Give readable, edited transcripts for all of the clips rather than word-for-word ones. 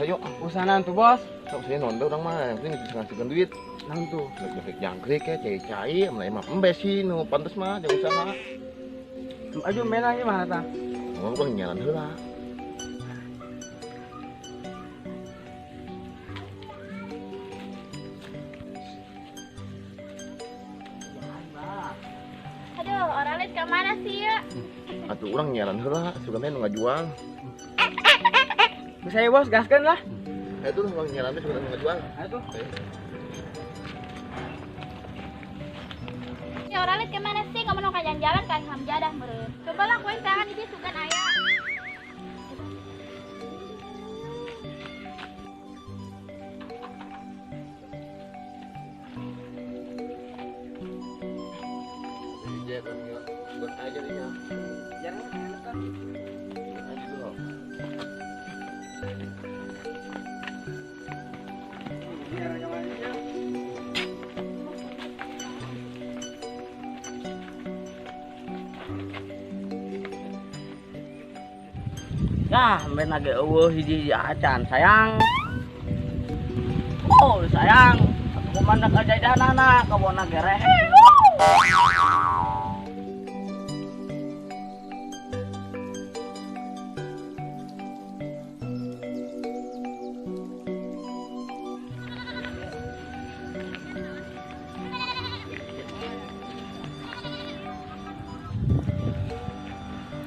Ayo. Usaha naon tuh, Bos? Sok saya non urang mah yang penting bisa ngasihkeun duit. Naon tuh? Jangkrik jangkrik ya cai-cai, mun mah embe sih nu pantes mah jeung usaha. Ayo main lagi mana tah? Oh, urang nyalan heula. Aduh, oralit ke mana sih ya? Atuh urang nyalan heula, sugan teh nu ngajual. Bisa ya, Bos, gaskeun lah. Itu urang nyalan teh sugan nu ngajual. Ayo tuh. Ya oralit ke mana sih? Kamu mau jalan-jalan kan hamjadah meureun. Cobalah kowe tangan ini sugan aya. Buat aja nih ya. Jangan kan. Aja dulu. Yah, main lagi eueuh hiji-hiji acan sayang. Oh, sayang. Atuh kumaha ka jajanana kabona gerehe.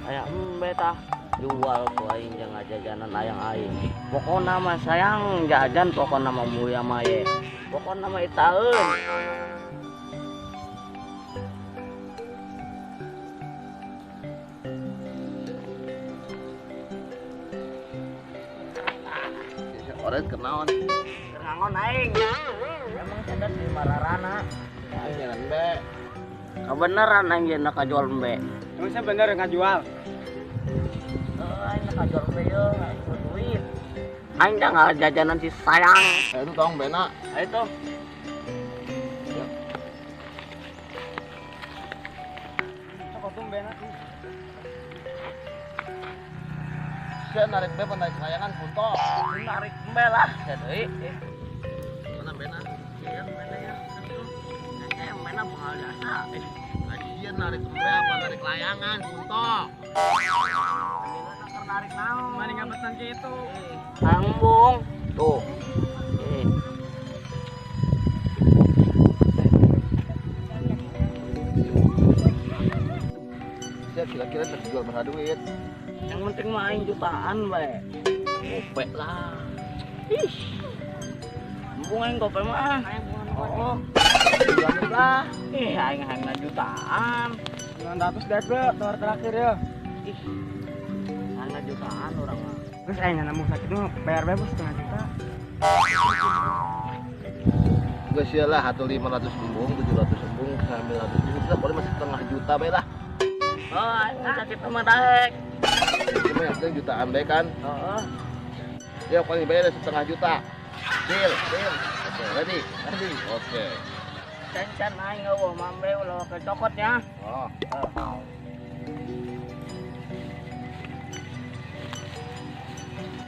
Aya embe tah jual ku aing jeung jajanan ayang aing. Pokona mah sayang jajan pokona mah muya mah ye. Pokona mah itaeun. Oret kenaon? Kenaon aing? Emang sadar di mararana. Aing nyalan be. Kebeneran aing ye kajual embe. Emang saya bener ngajual? Aing kajual embe ye, aing duit. Aing dah nggak jajanan si sayang. Itu tong bena. Ayo tuh. Sok atuh bena. Saya narik be narik layangan punto. Narik embe lah, ya deui. Mana bena? Iya, bena ya. Bena bengal jasa. Iya narik embe apa narik layangan punto. Narik naon? Mana ngabetan kitu? Anggung. Tuh. Saya kira-kira terjual berapa duit? Yang penting mah aing jutaan bae. Gope lah. Ih. Embung aing gope mah. Oh. Lah. Ih, aing hayang jutaan. 900 deh, bro, tawar terakhir ya. Ih. Hayang jutaan urang mah. Terus aing nambung sakit mah bayar bae bos setengah juta. Geus sia lah atuh 500 embung, 700 embung, 900 juta, boleh masih setengah juta bae lah. Oh, aing sakit mah daek. Cuma yang penting jutaan bae kan? Heeh. Ya paling bayar setengah juta. Deal, deal. Oke, ready, ready. Oke. Can-can aing eueuh mambe ulah kecokot ya. Oh.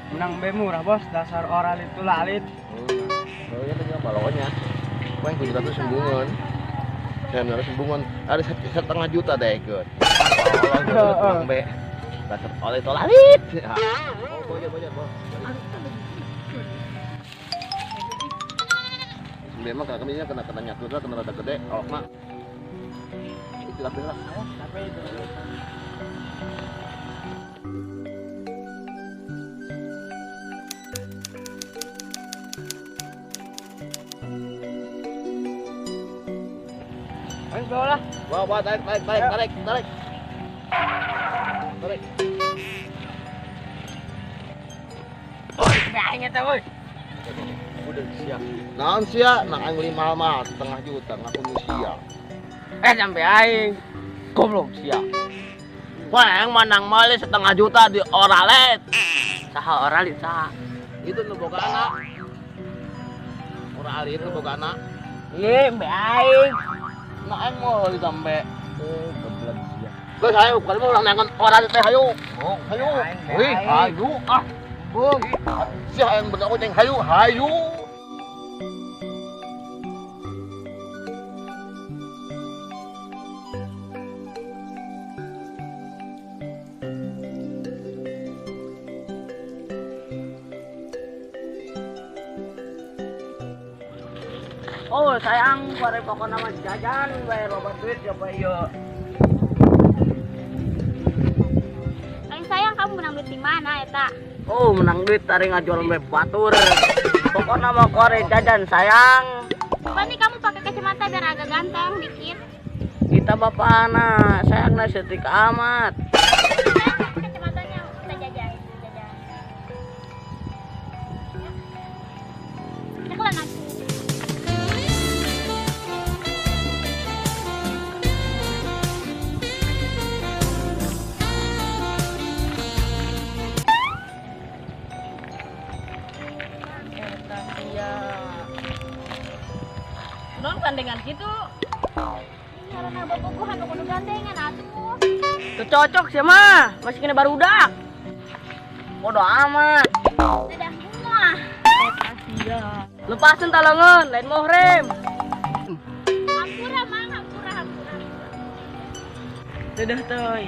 Menang be murah bos, dasar oral itu lalit. Oh, ya tadi balonnya. Paling 700 embungan. 900 embungan, ada setengah juta deh ikut. Tolong be. Dasar oral itu lalit. Oh, bojar, bojar, boh. Memang kalau kami kena kena nyatur lah, kena rada gede, oh mak. Itu lah lah. Tapi itu. Ayo bawa lah. Bawa, bawa, tarik, tarik, tarik, tarik, tarik. Tarik. Oi, aing eta euy. Udah siap. Naon sia? Nah aing beli mahal-mahal setengah juta ngaku nu sia. Sampai aing. Goblok sia. Wah, aing menang meuli setengah juta di oralet. Saha oralit saha? Itu nu boga anak. Oralit nu boga anak. Ye, mbe aing. Nah aing meuli sampe. Goblok sia. Geus ayo, kalau mau urang nangan oralit teh hayu. Oh, hayu. Wih, hayu ah. Bung. Si hayang bener aku ceng hayu, hayu. Oh, sayang pare pokona mah jajan bae loba duit ya bae ieu. Paling sayang kamu menang duit di mana eta? Oh, menang duit tari ngajual mbe batur. Pokona mah kore jajan sayang. Coba nih kamu pakai kacamata biar agak ganteng dikit. Kita bapana, sayangna setik amat. Sayang, kacamatanya kita jajan, jajan. Ya. Cekelan aku. Non gandengan gitu. Karena bobogohan kudu gandengan atuh. Tuh cocok sih mah, masih kena barudak. Bodoh amat. Dadah semua. Lepasin talongan, lain muhrim. Hampura mang, hampura, hampura. Dadah toy.